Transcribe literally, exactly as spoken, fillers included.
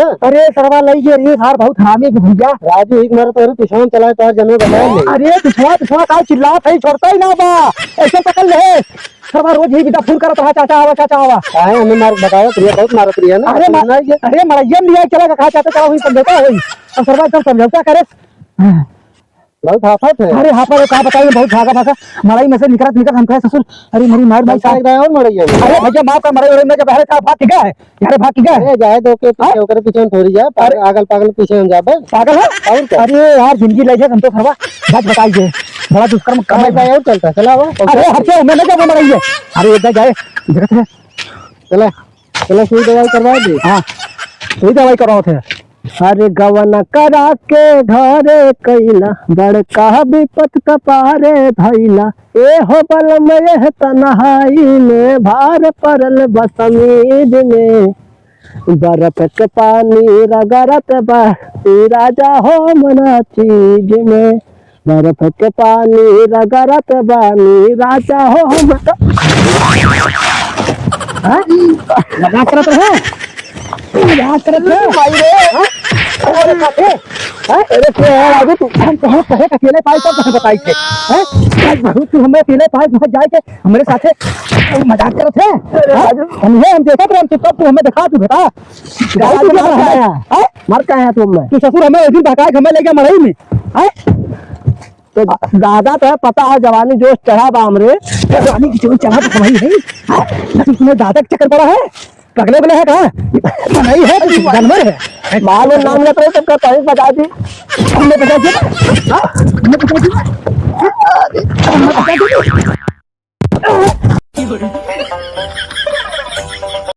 है। अरे सरवा लई गए रे, सार बहुत हरामी है भैया। राजू ही मारे तोरे पिछवा चला है, तोर जमे बताए नहीं। अरे पिछवा, पिछवा का चिल्लात है, छोड़ता ही ना बा। ऐसे पकड़ ले। सरवा रोज ही बिदा फोन करत रहा, "चाचा आवा, चाचा आवा।" काहे हमें मार बताओ, प्रिया बहुत मारत रही है ना। अरे मा-, नहीं है। अरे मड़ैया में लिया चला, कहा चाचा चला, वही समझौता होई। अब सरवा एकदम समझौता करे। बहुत हाफत है। अरे हाफत है, का बताई, बहुत भागा भागा, मड़ई में से निकलत निकलत हम कहे, "ससुर, अरे मरी मार भाई साहब।" एक बार और मड़ई है। अरे भैया माफ कर, मड़ई उड़ई में जब है, का भाग के गया है? अरे भाग के गया है? अरे जाए दो के पीछे, हाँ? ओकरे पीछे हम थोड़ी जाए, पागल, अरे पागल पीछे हम जाबे। पागल है? और क्या? अरे यार जिंदगी ले गया संतोष हरवा, सच बताई दे, बड़ा दुष्कर्म कर भाई, भाई और चलता, चला वो। अरे हट जाओ, मैं नहीं जाऊंगा मड़ई में। अरे एक बार जाए, जगत है। चला, चला सुई दवाई करवा दे। हाँ, सुई दवाई करवाओ थे। अरे गवन करा के घरे कइला, बड़का विपत कपारे धइला। ए हो बलम, एह तन्हाई में भार परल बा समीज में। बरफ के पानी रगरत बा ई राजा हो मना चीज में। बरफ के पानी रगरत बानी राजा हो हम। हाँ? मजाक करत रहे? मजाक करत रहे? भाई रे। हाँ? अरे, हाँ? अरे, के है राजू तू? हम कहे, कहे अकेले पाए तब तुम्हें बताई थे। हाँ? आज बहुत तू हमें अकेले पाए, वहाँ जाए के हमरे साथे मजाक करत है। अरे, हाँ? राजू। हम ये, हम देखत रहे, हम तो तब तू हमें दिखा, तू बता। राजू, मर कहाँ है? हाँ? मर कहाँ है तू हमें? तू ससुर हमें एक दिन बहकाए के हमें ले गया मड़ई में। हाँ? तो दादा तो है, पता है, जवानी जोश चढ़ा बा हमरे। जवानी की जोश चढ़ा तो वही है। हाँ? तुम्हें दादा के चक्कर पड़ा है? पगले बगले है का? नहीं है, तू जानवर है। माँ ने नाम लेता है, तो कहीं बता दी। हमने बता दिया। हाँ? हमने बता दिया। हमने बता दिया।